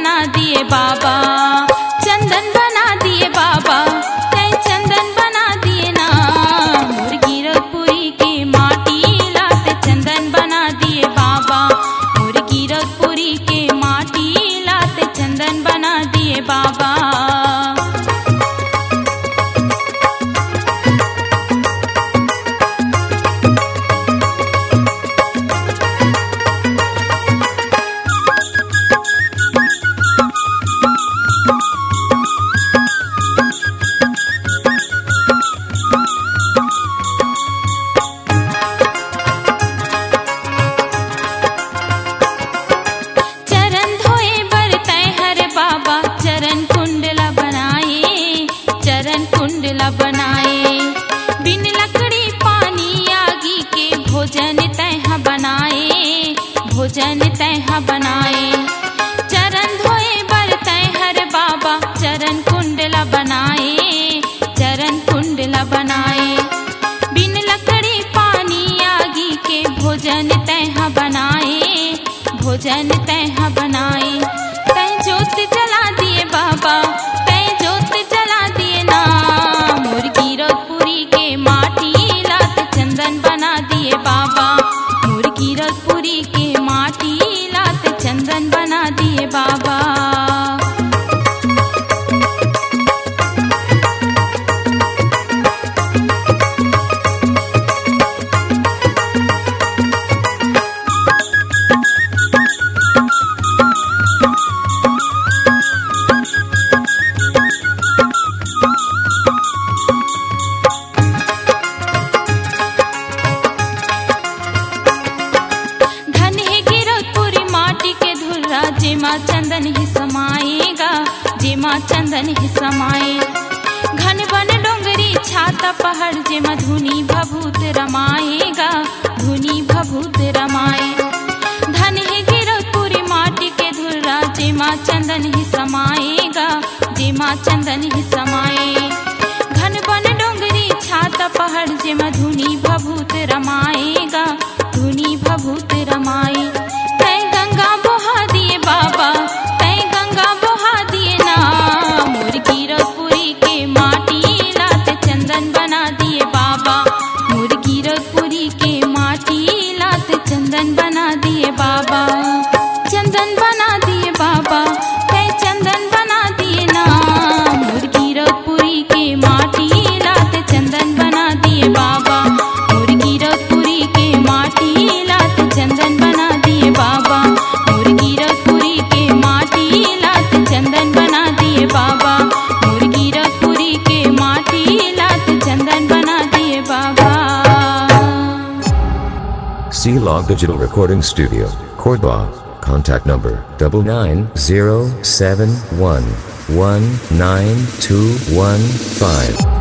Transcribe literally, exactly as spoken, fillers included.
बना दिए बाबा, चंदन बना दिए बाबा, तै चंदन बना दिए ना। मोर गिरौदपुरी के माटी ला तै चंदन बना दिए बाबा, मोर गिरौदपुरी के माटी ला तै चंदन बना दिए बाबा। चरण धोए बर तैं हर बाबा चरण कुंड ला बनाए, चरण कुंड ला बनाए। बिन लकड़ी पानी आगी के भोजन तैं ह बनाए, भोजन तैं ह बनाए। चरण धोए बर तैं हर बाबा चरण कुंड ला बनाए, चरण कुंड ला बनाए। बिन लकड़ी पानी आगी के भोजन तैं ह बनाए, भोजन तैं ह बनाए। तैं जोत जला दिए बाबा, तैं जोत जला दिए ना। मोर गिरौदपुरी के माटी ला तैं चंदन बना दिए बाबा, मोर गिरौदपुरी के माटी ला तैं चंदन बना दिए बाबा। धन हे गिरौदपुरी माटी के धुर्रा, जेमा चंदन ही समाएगा, जेमा चंदन ही समाए। घन वन डोंगरी छाता पहाड़, जेमा धुनी भभूत रमाएगा, धुनी भभूत रमाए। धन हे गिरौदपुरी माटी के धुर्रा, जेमा चंदन ही समाएगा, जेमा चंदन ही समाए। घन वन डोंगरी छाता पहाड़, जेमा धुनी भभूत रमाएगा, धुनी भभूत रमाए। तैं गंगा बोहा दिए बाबा, तैं गंगा बोहा दिए ना। मोर गिरौदपुरी के माटी ला तैं चंदन बना दिए बाबा, मोर गिरौदपुरी के माटी ला तैं चंदन बना दिए बाबा, चंदन बना दिए बाबा, तैं चंदन बना दिए ना। मोर गिरौदपुरी के माटी ला तैं चंदन बना दिए बाबा, मोर गिरौदपुरी के माटी ला तैं चंदन बना दिए बाबा, मोर गिरौदपुरी के माटी ला तैं चंदन बना दिए बाबा, मोर गिरौदपुरी के माटी ला तैं चंदन बना दिए बाबा। C Log Digital Recording Studio, Cordoba. Contact number double nine zero seven one one nine two one five.